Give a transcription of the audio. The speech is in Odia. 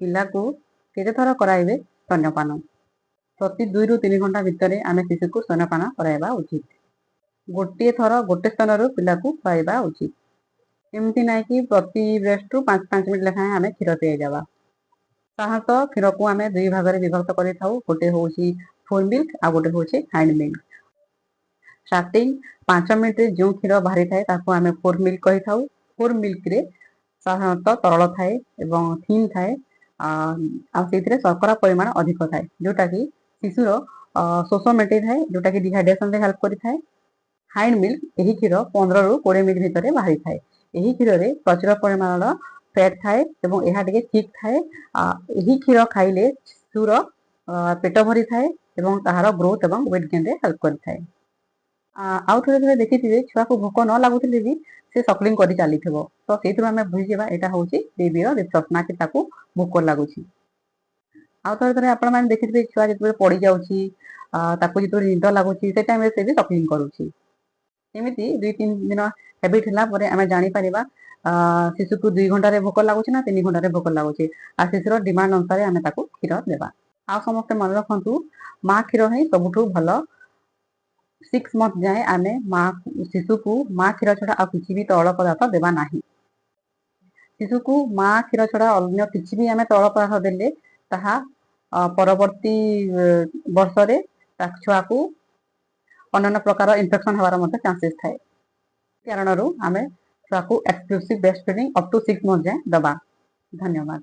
ପିଲାକୁ କେତେଥର କରାଇବେ ସ୍ତନ୍ୟପାନ? ପ୍ରତି 2ରୁ 3 ଘଣ୍ଟା ଭିତରେ ଆମେ ଶିଶୁକୁ ସ୍ତନ୍ୟପାନ କରାଇବା ଉଚିତ। ଗୋଟିଏ ଥର ଗୋଟେ ସ୍ତନରୁ ପିଲାକୁ ଖୁଆଇବା ଉଚିତ। ଏମିତି ନାହିଁ କି ପ୍ରତି ବ୍ରେଷ୍ଟରୁ 5-5 ମିନିଟ୍ ଲେଖାଏଁ ଆମେ କ୍ଷୀର ପିଆଇଦେବା। ସାଧାରଣତଃ କ୍ଷୀରକୁ ଆମେ ଦୁଇ ଭାଗରେ ବିଭକ୍ତ କରିଥାଉ। ଗୋଟେ ହେଉଛି ଫୋର୍ ମିଲ୍କ, ଆଉ ଗୋଟେ ହେଉଛି ହାଇଣ୍ଡ ମିଲ୍କ। ଷ୍ଟାର୍ଟିଂ 5 ମିନିଟରେ ଯେଉଁ କ୍ଷୀର ବାହାରିଥାଏ, ତାକୁ ଆମେ ଫୋର୍ ମିଲ୍କ କହିଥାଉ। ଫୋର୍ ମିଲ୍କରେ ସାଧାରଣତଃ ତରଳ ଥାଏ ଏବଂ ଥିନ୍ ଥାଏ, ଆଉ ସେଇଥିରେ ଶର୍କରା ପରିମାଣ ଅଧିକ ଥାଏ, ଯୋଉଟାକି ଶିଶୁର ଶୋଷ ମେଣ୍ଟେଇଥାଏ, ଯୋଉଟାକି ଡିହାଇଡ୍ରେସନରେ ହେଲ୍ପ କରିଥାଏ। ହାଇଣ୍ଡ ମିଲ୍କ, ଏହି କ୍ଷୀର 15ରୁ 20 ମିନିଟ୍ ଭିତରେ ବାହାରିଥାଏ। ଏହି କ୍ଷୀରରେ ପ୍ରଚୁର ପରିମାଣର ଫ୍ୟାଟ୍ ଥାଏ ଏବଂ ଏହା ଟିକେ ଥିକ୍ ଥାଏ। ଏହି କ୍ଷୀର ଖାଇଲେ ଶିଶୁର ପେଟ ଭରିଥାଏ ଏବଂ ତାହାର ଗ୍ରୋଥ ଏବଂ ୱେଟ୍ ଗେନ୍ରେ ହେଲ୍ପ କରିଥାଏ। ଆଉ ଥରେ ଥରେ ଦେଖିଥିବେ, ଛୁଆକୁ ଭୋକ ନ ଲାଗୁଥିଲେ ବି ସେ ସକଲିଂ କରି ଚାଲିଥିବ। ତ ସେଇଥିରୁ ଆମେ ବୁଝିଯିବା, ଏଇଟା ହଉଛି ବେବିର ରିଫ୍ଲକ୍ସ, ନା କି ତାକୁ ଭୋକ ଲାଗୁଛି। ଆଉ ଥରେ ଥରେ ଆପଣମାନେ ଦେଖିଥିବେ, ଛୁଆ ଯେତେବେଳେ ପଡିଯାଉଛି, ତାକୁ ଯେତେବେଳେ ନିଦ ଲାଗୁଛି, ସେ ଟାଇମରେ ସେ ବି ସକଲିଂ କରୁଛି। ଏମିତି 2-3 ଦିନ ହ୍ୟାବିଟ୍ ହେଲା ପରେ ଆମେ ଜାଣିପାରିବା ଶିଶୁକୁ 2 ଘଣ୍ଟାରେ ଭୋକ ଲାଗୁଛି ନା 3 ଘଣ୍ଟାରେ ଭୋକ ଲାଗୁଛି, ଆଉ ଶିଶୁର ଡିମାଣ୍ଡ ଅନୁସାରେ ଆମେ ତାକୁ କ୍ଷୀର ଦେବା। ଆଉ ସମସ୍ତେ ମନେ ରଖନ୍ତୁ, ମା କ୍ଷୀର ହିଁ ସବୁଠୁ ଭଲ। 6 ମନ୍ଥ ଯାଏଁ ଆମେ ମା ଶିଶୁକୁ ମା କ୍ଷୀର ଛଡା ଆଉ କିଛି ବି ତରଳ ପଦାର୍ଥ ଦେବା ନାହିଁ। ଶିଶୁକୁ ମା କ୍ଷୀର ଛଡା ଅନ୍ୟ କିଛି ବି ଆମେ ତରଳ ପଦାର୍ଥ ଦେଲେ, ତାହା ପରବର୍ତ୍ତୀ ବର୍ଷରେ ତା ଛୁଆକୁ ଅନ୍ୟାନ୍ୟ ପ୍ରକାର ଇନଫେକ୍ସନ ହେବାର ମଧ୍ୟ ଚାନ୍ସେସ୍ ଥାଏ। କାରଣରୁ ଆମେ ଛୁଆକୁ exclusive breast feeding up to 6 month ଯାଏଁ ଦେବା। ଧନ୍ୟବାଦ।